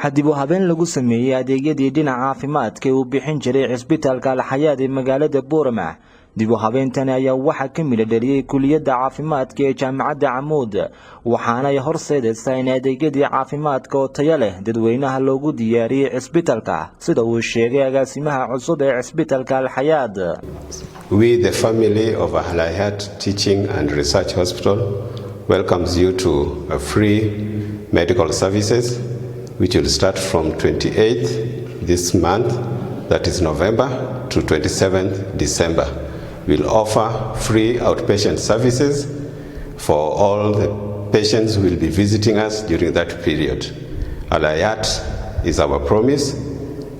Waxaa dib u habeen lagu sameeyey adeegyadii dhinaca caafimaadka ee uu bixin jiray Cisbitaalka Alxayaad ee magaalada Boorama. Dib u habeentani ayaa waxaa ka midha dhaliyey Kuliyadda Caafimaadka ee Jaamacadda Camuud, waxaana ay horseedaysaa in adeegyadii caafimaadka oo tayo leh dadweynaha loogu diyaariyey cisbitaalka, sida uu sheegay agaasimaha cusub ee Cisbitaalka Alxayaad. We, the family of Al Hayat Teaching and Research Hospital, welcomes you to a free medical services which will start from 28th this month, that is November, to 27th December. We'll offer free outpatient services for all the patients who will be visiting us during that period. Al Hayat is our promise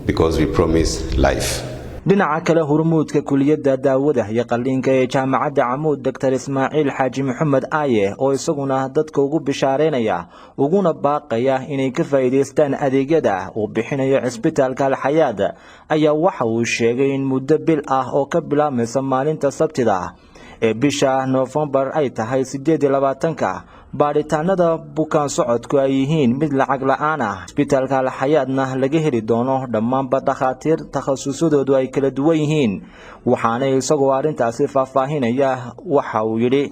because we promise life. Dhinaca kale, hurmuudka Kuliyadda Daawada iyo Qalliinka ee Jaamacadda Camuud, Doctor Ismaaciil Xaaji Maxamed Aaye, oo isaguna dadka ugu bishaareynaya uguna baaqaya inay ka faa'iidaystaan adeegyada uu bixinayo Cisbitaalka Alxayaad, ayaa waxa uu sheegay in muddo bil ah oo ka bilaabmaysa maalinta Sabtida ee bisha Noofembar ay tahay 28-ka, baadhitaanada bukaan socodku ay yihiin mid lacag la-aan ah, Cisbitaalka Alxayaadna laga heli doono dhammaanba dhakhaatiir takhasusadoodu ay kala duwan yihiin. Waxaana isagoo arrintaasi faahfaahinaya waxa uu yidhi: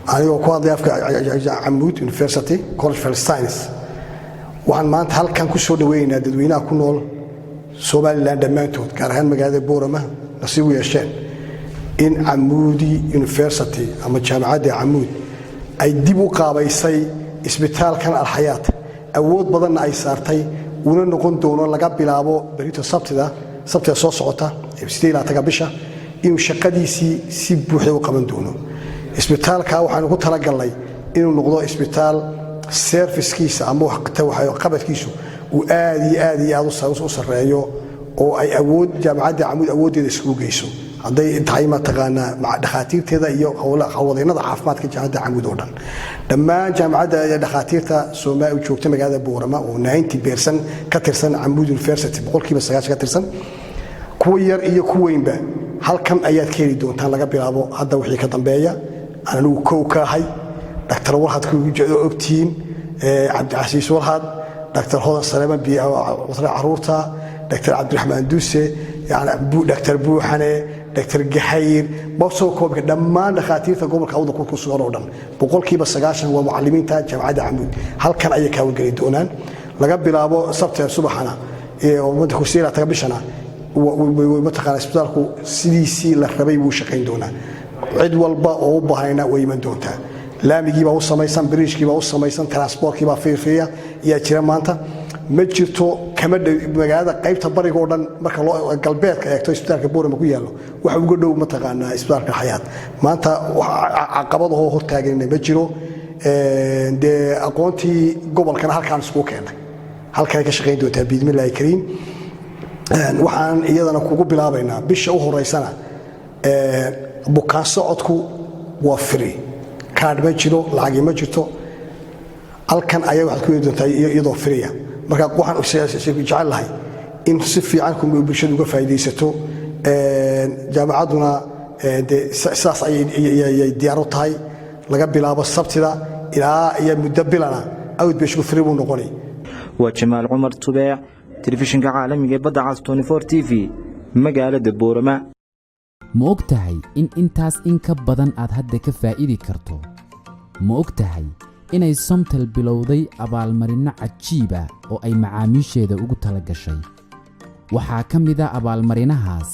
Anigoo ku hadlay afka Camuud University College of Science, waxaan maanta halkan ku soo dhaweynaynaa dadweynaha ku nool Somaliland dhammaantood, gaar ahaan magaalada Boorama, nasiib u yeesheen in Camuudi University ama Jaamacadda Camuud ay dib u qaabaysay isbitaalkan Alxayaat, awood badanna ay saartay, uuna noqon doono laga bilaabo berito Sabtida, Sabtida soo socota ee bisha, inuu shaqadiisii si buuxda u qaban doono. Isbitaalka waxaanu ku talagalnay inuu noqdo isbitaal service-kiisa ama qabadkiisu uu aad iyo aad iyo aad u sarreeyo, oo ay awood Jaamacadda Camuud awooddeeda isugu geyso, hadday tahay mataqaanaa dhakhaatiirteeda iyo howlwadeennada caafimaadka Jaamacadda Camuud oo dhan. Dhammaan jaamacadda dhakhaatiirta Soomaali joogta magaalada Boorama oo 90% ka tirsan Camuud University, 90% ka tirsan, kuwa yar iyo ku weynba, halkan ayaad ka heli doontaan laga bilaabo hadda wixii ka dambeeya. Aan anigu kow ka ahay, Dhaktar Warhad ogtihiin, Cabdicasiis Warhad, Dhaktar Hodan Saleeman, caruurta, Dhaktar Cabdiraxmaan Duse, Dhaktar Buuxane, Dhaktar Gahayr, soo koobka dhammaan dhakhaatiirta gobolka Awdal ku sugan oo dhan, 90% waa mucalimiinta Jaamacadda Camuud. Halkan ayay ka hawlgeli doonaan laga bilaabo Sabteed subaxana taga bishana. Mataqaana, isbitaalku sidiisii la rabay buu shaqayn doonaa. Cid walba oo u baahnayna way iman doontaa. Laamigiibaa u samaysan, biriishkiibaa u samaysan, transport-kiibaa fiirfiya ayaa jira. Maanta ma jirto kama magaalada qaybta bariga oo dhan marka loo galbeedka eegto isbitaalka Boorama ku yaallo waxa uga dhow mataqaanaa Isbitaalka Xayaat. Maanta caqabadahoo hortaaganina ma jiro. Dee aqoontii gobolkana halkaan iskugu keennay, halkanay ka shaqayn doontaa biidmillahi kariim. Waxaan iyadana kugu bilaabaynaa bisha u horeysana bukaan socodku waa free, kaadh ma jiro, lacagi ma jirto. Halkan ayaa waxaad ku heli doontaa iyadoo free ah. Marka waxaan jecel lahay in si fiican bulshadu uga faa'iidaysato. Jaamacadduna dee sidaas ayay diyaar u tahay. Laga bilaabo Sabtida ilaa iyo muddo bilana outpatient-ku free buu noqonay. Waa Jamaal Cumar Tubeec, Telefishinka Caalamiga ee Badda Cas 24 TV, magaalada Boorama. Ma og tahay in intaas in ka badan aad hadda ka faa'iidi karto? Ma og tahay inay Somtel bilowday abaalmarinno cajiiba oo ay macaamiisheeda ugu tala gashay? Waxaa ka mid a abaalmarinahaas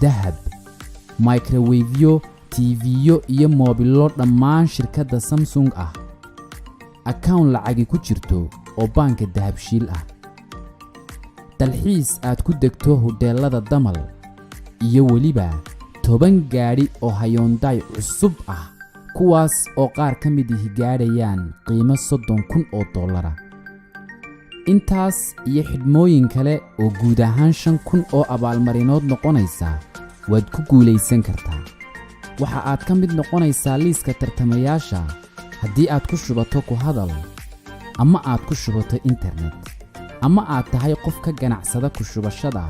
dahab, microwave-yo, TV-yo iyo moobillo dhammaan shirkadda Samsung ah, account lacagi ku jirto oo baanka Dahabshiil ah, dalxiis aad ku degto hodheellada Damal, iyo weliba 10 gaadhi oo Hyundai cusub ah, kuwaas oo qaar ka mid ihi gaadhayaan qiimo $30,000 ah. Intaas iyo xidhmooyin kale oo guud ahaan 5000 oo abaalmarinood noqonaysa waad ku guulaysan kartaa. Waxa aad ka mid noqonaysaa liiska tartamayaasha haddii aad ku shubato ku hadal ama aad ku shubato internet, ama aad tahay qof ka ganacsada ku shubashada,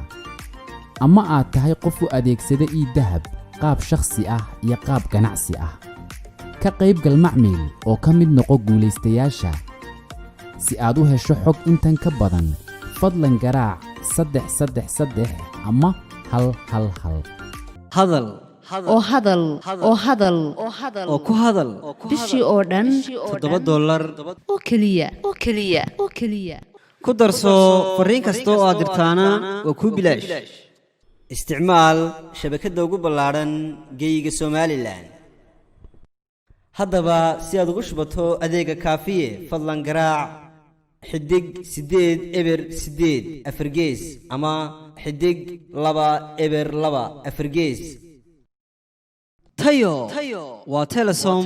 ama aad tahay qof u adeegsada eDahab qaab shakhsi ah iyo qaab ganacsi ah. Ka qaybgal macmiil oo ka mid noqo guulaystayaasha. Si aad u hesho xog intan ka badan, fadlan garaac 333 ama 111. Hadal oo hadal oo hadal oo ku hadal bishii oo dhan $7 oo keliya, oo keliya, oo keliya. Ku darso fariin kasta oo aad dirtaana waa kuu bilaash. Isticmaal shabakadda ugu ballaadhan geyiga Somaliland. Haddaba si aad ugu shubato adeega Kaafiye, fadlan garaac *808#ama *202#. Tayo waa Telesom.